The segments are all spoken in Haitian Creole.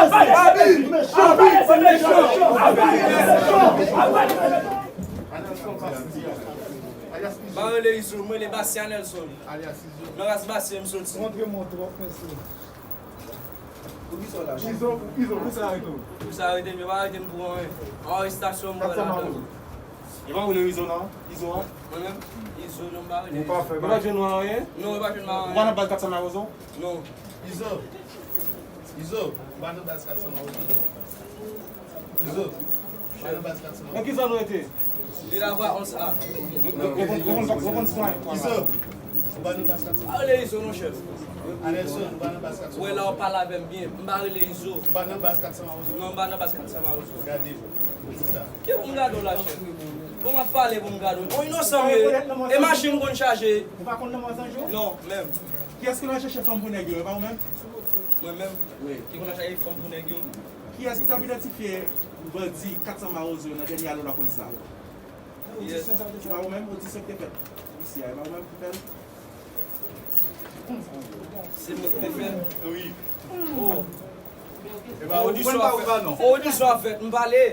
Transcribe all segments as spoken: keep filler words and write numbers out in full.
Avalè, se mechan. Avalè, se mechan. Avalè, se mechan. Avalè, se mechan. Avalè, se mechan. M pa rele Izo, m rele Bastien Nelson. Nan ras Bastien m soti. Montre mwen twòp, mesye. Pou ki sa w la? Izo, Izo, pou sa arete w? Pou sa arete m, yo pa arete m pou anyen. Arestasyon m pran ladan. Yo pa rele Izo non, Izo a? Mwen menm? Izo non, m pa rele Izo. Ou pa fè bagay. Yo pa jwenn ou anyen? Non, yo pa jwenn mwen anyen. Ou pa nan baz kat san Mawozo? Non. Izo. Izo, ou pa nan baz kat san Mawozo. Izo, ou pa nan baz kat san Mawozo. Nan ki zòn ou rete? Vilavwa onz A. Ou konn, ou konn, ou konn sitwayen. Izo, ou pa nan baz kat san Mawozo. Pa rele Izo non, chèf. Anèlson, ou pa nan baz kat san Mawozo. Ou wè la, w pale avè m byen. M pa rele Izo. Ou pa nan baz kat san Mawozo. Non, m pa nan baz kat san Mawozo. Gade. Ki pou m gade w la, chèf? Bon, m ap pale pou m gade w. On inosan m ye. E machin konn chaje. Ou pa konn nan Mòzanjou? Non, menm. Kiyès ki konn al chèche fanm pou nèg yo? E pa ou menm? Mwen menm? Wi. Ki konn al chaje fanm pou nèg yo? Kiyès ki t ap idantifye bandi kat san Mawozo yo nan dènye alo lapolis la? Yes. E pa ou menm, odisyon ki te fèt isi a, e pa ou menm ki fè l? Se mwen ki te fè l? Wi. Oh. Odisyon ap fèt. Odisyon ap fèt, m pale.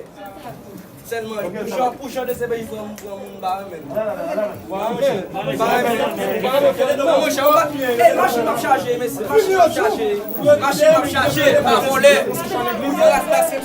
Sèlman, pou jan, pou jan de se peyi fran, m pran moun ba renmen. Ba renmen. Ba renmen. Ba renmen. Non, monchè, ou pa, e, machin ap chaje, mesye, machin ap chaje. Machin ap chaje, pa vòlè. Yo ras la, se